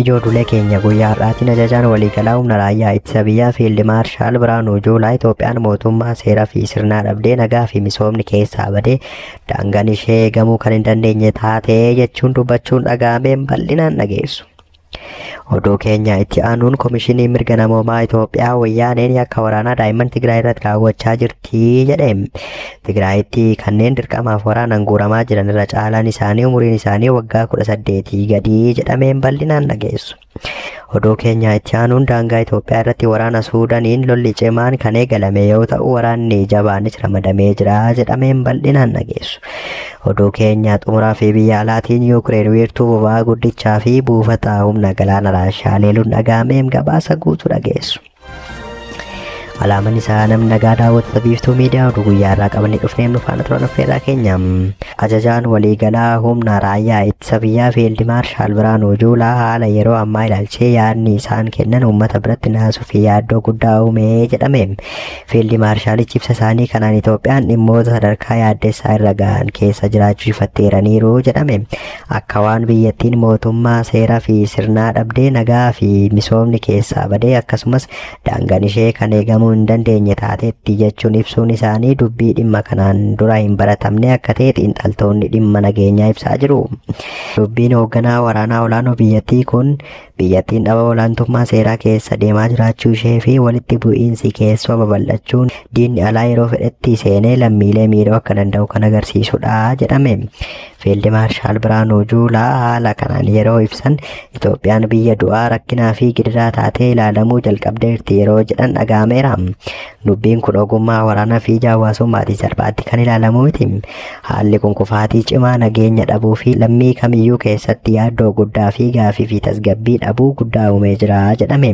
Ijoo dulee keenya guyyaa har'aatiin ajajaan waliigalaa humna raayyaa ittisa biyyaa Fiild Maarshaal Biraanuu Juulaa Itoophiyaan mootummaa seeraa fi sirnaa dhabdee nagaa fi misoomni keessaa badee daangaan ishee eegamuu kan hin dandeenye taatee jechuun dubbachuun dhaga'ameen bal'inaan dhageessu. Oduu keenya itti aanuun Komishinii Mirga Namoomaa Itoophiyaa wayyaaneen yakka waraanaa daa'imman Tigraay irratti raawwachaa jirti jedhe. Tigraayitti kanneen dirqamaaf waraanaan guuramaa jiran irra caalaan isaanii umuriin isaanii waggaa 18 gadii jedhameen bal'inaan dhageessu. Oduu keenya itti aanuun daangaa Itoophiyaa irratti waraana Suudaaniin lolli cimaan kan eegalame yoo ta'u waraanni jabaanis ramadamee jira jedhameen bal'inaan dhageessu. Oduu keenya xumuraa fi biyya alaatiin Yuukireen wiirtuu boba'aa guddichaa fi buufata humna galaana Raashaa leeluun dhaga'ameem gabaasa guutuu dhageessu. Alaaman isaa namni nagaa daawwattoota Biiftuu Miidiyaa oduu guyyaa irraa qabannee dhufneem nu faana turan affeerraa keenya. Ajajaan waliigalaa humna raayyaa ittisa biyyaa Fiild Maarshaal Biraanuu Juulaa haala yeroo ammaa ilaalchee yaadni isaan kennan uummata biratti naasuu fi yaaddoo guddaa uume jedhame. Fiild Maarshaalichi ibsa isaanii kanaan Itoophiyaan dhimmoota sadarkaa yaaddessaa irra gahan keessa jiraachuu ifatteeraniiru jedhame. Akka waan biyyattiin mootummaa seeraa fi sirnaa dhabdee nagaa fi misoomni keessaa badee akkasumas daangaan ishee kan eegamuu hin dandeenye taateetti jechuun ibsuun isaanii dubbii dhimma kanaan dura hin baratamne akka ta'e xiinxaltoonni dhimma nageenyaa ibsaa jiru. Dubbiin hoogganaa waraanaa olaanoo biyyattii kun biyyattiin dhaba olaantummaa seeraa keessa deemaa jiraachuu ishee fi walitti bu'iinsi keessoo babal'achuun diinni alaa yeroo fedhetti seenee lammiilee miidhuu akka danda'u kan agarsiisudha jedhame. Fiildi Maarshaal Biraanuu Juulaa haala kanaan yeroo ibsan Itoophiyaan biyya du'aa rakkinaa fi gidiraa taatee ilaalamuu jalqabdeerti yeroo jedhan dhaga'ameera. Dubbiin kun ogummaa waraanaa fi ija hawaasummaatiin salphaatti kan ilaalamu miti. Haalli kun kufaatii cimaa nageenya dhabuu fi lammii kamiyyuu keessatti yaaddoo guddaa fi gaafii fi tasgabbii dhabuu guddaa uumee jira jedhame.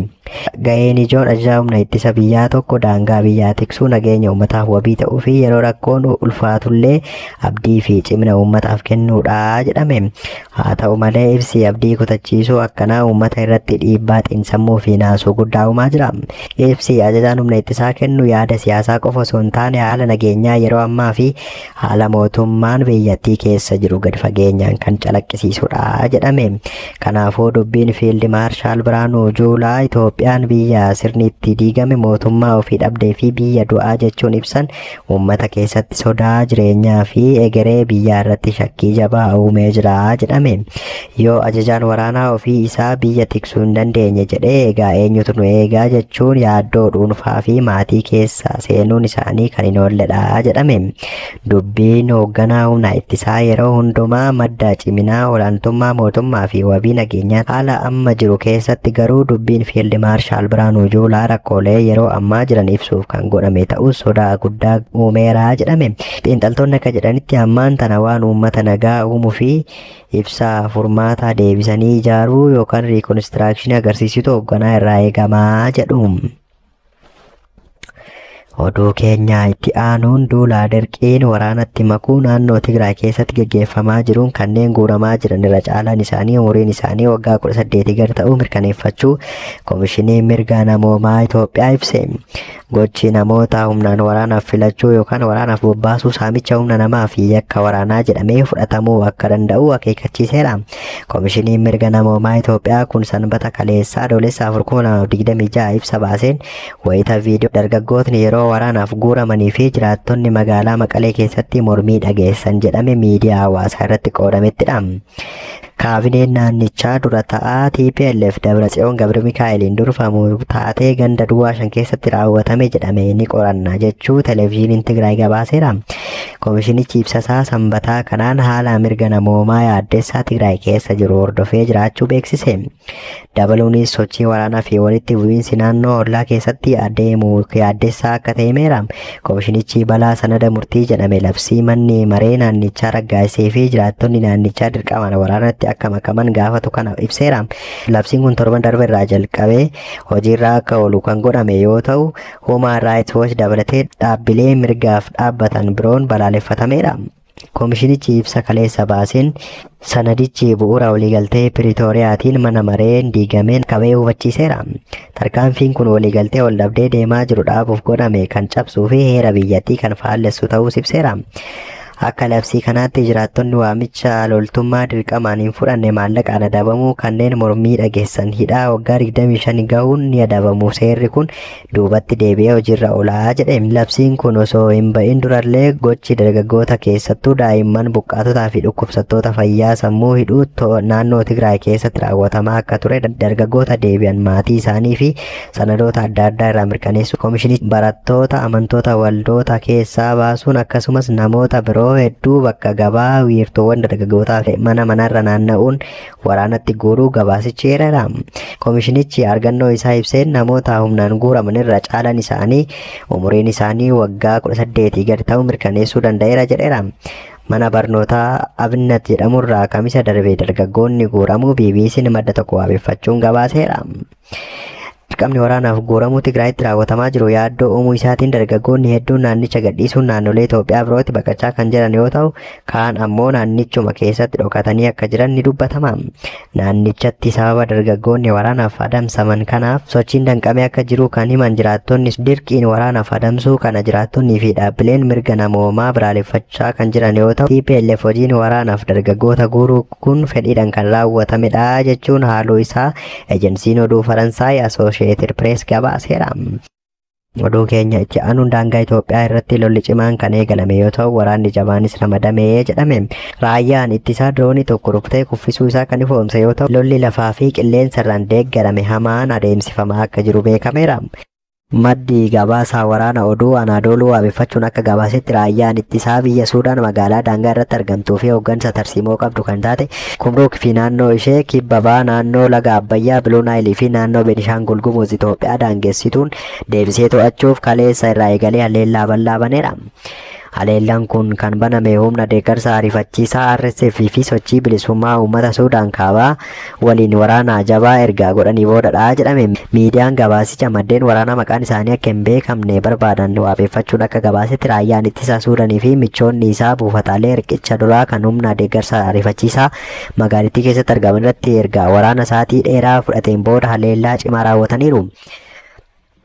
Ga'een ijoon ajajaa humna ittisa biyyaa tokko daangaa biyyaa tiksuu, nageenya uummataaf wabii ta'uu fi yeroo rakkoon ulfaatullee abdii fi cimina uummataaf kennuudha jedhame. Haa ta'u malee ibsi abdii kutachiisuu akkanaa uummata irratti dhiibbaa xiinsammuu fi naasuu guddaa uumaa jira. Ibsi ajajaan humna ittisaa kennu yaada siyaasaa qofa osoo hin taane haala nageenyaa yeroo ammaa fi haala mootummaan biyyattii keessa jiru gad fageenyaan kan calaqqisiisudha jedhame. Kanaafuu dubbiin Fiild Maarshaal Biraanuu Juulaa Itoophiyaan biyya sirni itti diigame mootummaa ofii dhabdee fi biyya du'aa jechuun ibsan uummata keessatti sodaa jireenyaa fi egeree biyyaa irratti shakkii jabaa uumee jira jedhame. Yoo ajajaan waraanaa ofii isaa biyya tiksuu hin dandeenye jedhee egaa eenyutu nu eegaa jechuun yaaddoo dhuunfaa fi maatii keessa seenuun isaanii kan hin oolledha jedhame. Dubbiin hoogganaa humna ittisaa yeroo hundumaa madda ciminaa olaantummaa mootummaa fi wabii nageenyaa haala amma jiru keessatti garuu dubbiin Fiild Maarshaal Biraanuu Juulaa rakkoolee yeroo ammaa jiran ibsuuf kan godhame ta'us sodaa guddaa uumeera jedhame. Xiinxaltoonni akka jedhanitti ammaan tana waan uummata nagaa uumuu fi ibsa furmaataa deebisanii ijaaruu yookaan riikonistiraakshini agarsiisitu hoogganaa irraa eegamaa jedhu. Oduu keenya itti aanuun duula dirqiin waraanatti makuu naannoo Tigraay keessatti geggeeffamaa jiruun kanneen guuramaa jiran irra caalaan isaanii umuriin isaanii waggaa 18 gad ta'uu mirkaneeffachuu Komishiniin Mirga Namoomaa Itoophiyaa ibse. Gochi namoota humnaan waraanaaf filachuu yookaan waraanaaf bobbaasuu saamicha humna namaa fi yakka waraanaa jedhamee fudhatamuu akka danda'u akeekkachiiseera. Komishiniin Mirga Namoomaa Itoophiyaa kun Sanbata kaleessaa Adoolessa 4, 2026 ibsa baaseen wayita viidiyoo dargaggootni yeroo waraanaaf guuramanii fi jiraattonni magaalaa Maqalee keessatti mormii dhageessan jedhame miidiyaa hawaasaa irratti qoodamettidha. Kaabineen naannichaa dura ta'aa TPLF Dabratsiyoon Gabra Mikaa'eliin durfamu taatee ganda duwwaa 5 keessatti raawwatame jedhame ni qoranna jechuu televezyiiniin Tigraay gabaaseera. Komishinichi ibsasaa Sanbataa kanaan haala mirga namoomaa yaaddessaa Tigraay keessa jiru hordofee jiraachuu beeksise. Dabaluunis sochii waraanaa fi walitti bu'iinsi naannoo ollaa keessatti adeemu yaaddessaa akka ta'e himeera. Komishinichi balaa sanada murtii jedhame labsii manni maree naannichaa raggaasisee fi jiraattonni naannichaa dirqamaan waraanatti akka makaman gaafatu kana ibseera. Labsiin kun torban darbe irraa jalqabee hojiirra akka oolu kan godhame yoo ta'u, Human Rights Watch dabalatee dhaabbilee mirgaaf dhaabbatan biroon balaaleffatameera. Komishinichi ibsa kaleessa baaseen sanadichi bu'uura waliigaltee Piriitooriyaatiin mana mareen diigameen kabee hubachiiseera. Tarkaanfiin kun waliigaltee waldhabdee deemaa jiru dhaabuuf godhame kan cabsuu fi heera biyyattii kan faallessu ta'uus ibseera. Akka labsii kanaatti jiraattonni waamicha loltummaa dirqamaan hin fudhanne maallaqaan adabamuu, kanneen mormii dhageessan hidhaa waggaa 25 gahuun ni adabamu. Seerri kun duubatti deebi'ee hojiirra oolaa jedhe. Labsiin kun osoo hin ba'in durallee gochi dargaggoota, keessattuu daa'imman, buqqaatotaa fi dhukkubsattoota fayyaa sammuu hidhuu naannoo Tigraay keessatti raawwatamaa akka ture dargaggoota deebi'an, maatii isaanii fi sanadoota adda addaa irraa mirkaneessu koomishinii, barattoota, amantoota waldoota keessaa baasuun, akkasumas namoota biroo hedduu bakka gabaa, wiirtuuwwan dargaggootaa fi mana manarra naanna'uun waraanatti guuruu gabaasichi eereera. Koomishinichi argannoo isaa ibseen namoota humnaan guuraman irra caalan isaanii umuriin isaanii waggaa 18 gadi ta'uu mirkaneessuu danda'eera jedheera. Mana barnootaa Abinat jedhamurraa Kamisa darbe dargaggoonni guuramuu BBC'n madda tokko waabeffachuun gabaaseera. Dirqamni waraanaaf guuramuu Tigraayitti raawwatamaa jiru yaaddoo uumuu isaatiin dargaggoonni hedduun naannicha gadhiisuun naannolee Itoophiyaa birootti baqachaa kan jiran yoo ta'u, kaan ammoo naannichuma keessatti dhokatanii akka jiran ni dubbatama. Naannichatti sababa dargaggoonni waraanaaf adamsaman kanaaf sochiin danqamee akka jiru kan himan jiraattonni, dirqiin waraanaaf adamsuu kana jiraattonnii fi dhaabbileen mirga namoomaa balaaleffachaa kan jiran yoo ta'u, TPLF hojiin waraanaaf dargaggoota guuruu kun fedhiidhaan kan raawwatamedha jechuun haaluu isaa ejensiin oduu Faransaay Associated Press gabaaseera. Oduu keenya itti aanuun daangaa Itoophiyaa irratti lolli cimaan kan eegalame yoo ta'u, waraanni jabaanis ramadamee jedhame. Raayyaan ittisaa diroonii tokko rukutee kuffisuu isaa kan ifoomse yoo ta'u, lolli lafaa fi qilleensa irraan deeggarame hamaan adeemsifamaa akka jiru beekameera. Maddi gabaasaa waraana oduu Anaadooluu waabeffachuun akka gabaasetti, raayyaan ittisaa biyya Suudaan magaalaa daangaa irratti argamtuu fi hooggansa tarsiimoo qabdu kan taate Kumruuk fi naannoo ishee kibba ba'aa naannoo laga Abbayyaa, Biluu Naayilii fi naannoo Beenishaangul Gumuz Itoophiyaa daangessituun deebisee to'achuuf kaleessa irraa eegalee haleellaa bal'aa baneera. Haleellaan kun kan baname humna deeggarsa ariifachiisaa RSF fi sochii bilisummaa uummata Suudaan kaabaa waliin waraana jabaa erga godhanii boodadha jedhame. Miidiyaan gabaasicha maddeen waraanaa maqaan isaanii akka hin beekamne barbaadan wabeeffachuun akka gabaasetti, raayyaan ittisa Suudaanii fi michoonni isaa buufataalee riqicha duraa kan humna deeggarsa ariifachiisaa magaalittii keessatti argaman irratti erga waraana sa'aatii dheeraa fudhateen booda haleellaa cimaa raawwataniiru.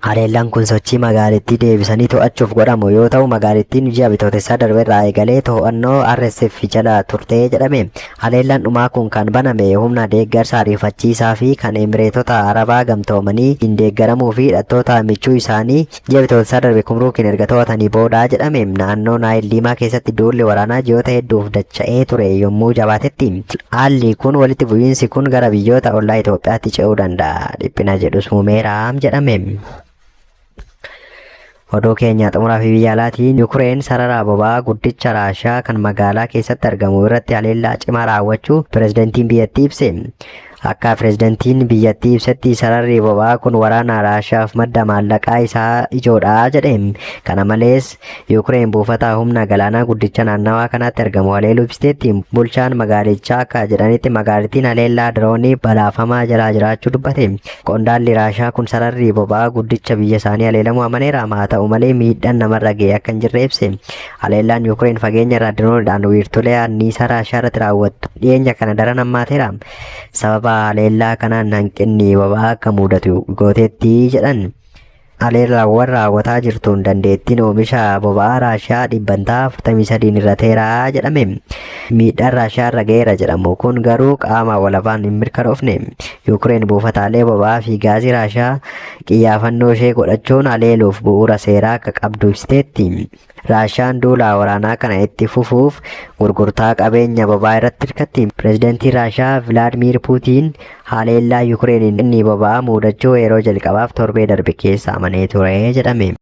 Haleellaan kun sochii magaalittii deebisanii to'achuuf godhamu yoo ta'u, magaalittiin ji'a Bitootessaa darbe irraa eegalee to'annoo RSF jala turte jedhame. Haleellaan dhumaa kun kan baname humna deeggarsa ariifachiisaa fi kan Emireetota Arabaa gamtoomanii hin deeggaramuu fi hidhattoota michuu isaanii ji'a Bitootessaa darbe Kumruukiin erga to'atanii booda jedhame. Naannoo Naayil Diimaa keessatti duulli waraanaa ji'oota hedduuf dacha'ee ture yommuu jabaatetti, haalli kun walitti bu'iinsi kun gara biyyoota ollaa Itoophiyaatti ce'uu danda'a dhiphina jedhus uumeera jedhame. Oduu keenya xumuraa fi biyya alaatiin, Yukureen sarara boba'aa guddicha Raashaa kan magaalaa keessatti argamu irratti haleellaa cimaa raawwachuu pirezidantiin biyyattii ibse. Akka pirezidantiin biyyattii ibsetti, sararri boba'aa kun waraana Raashaaf madda maallaqaa isaa ijoodha jedhe. Kana malees Yukureen buufata humna galaanaa guddicha naannawaa kanaatti argamu haleeluu ibsiteetti. Bulchaan magaalichaa akka jedhanitti, magaalittiin haleellaa diroonii balaafamaa jalaa jiraachuu dubbate. Qondaalli Raashaa kun sararri boba'aa guddicha biyya isaanii haleelamuu amaneera. Haa ta'u malee miidhaan namarra ga'e akka hin jirre ibse. Haleellaan Yukureen fageenya irraa dirooniidhaan wiirtulee anniisaa Raashaa irratti raawwattu dhiyeenya kana daran hammaateera. Sababa haleellaa kanaan hanqinni boba'aa akka mudatu gooteetti jedhan. Haleellaawwan raawwataa jirtuun dandeettiin oomisha boba'aa Raashiyaa dhibbantaa 43 irrateera jedhame. Miidhaan Raashiyaa irra ga'eera jedhamu kun garuu qaama walabaan hin mirkanoofne. Yuukireen buufataalee boba'aa fi gaazii Raashiyaa qiyyaafannoo ishee godhachuun haleeluuf bu'uura seeraa akka qabdu ibsiteetti. Raashiyaan duula waraanaa kana itti fufuuf gurgurtaa qabeenya boba'aa irratti hirkatti. Pireezidantiin Raashiyaa Vilaadimiir Puutiin haleellaa Yukireeniin inni boba'aa mudachuu yeroo jalqabaaf torbee darbe keessa amanee ture jedhame.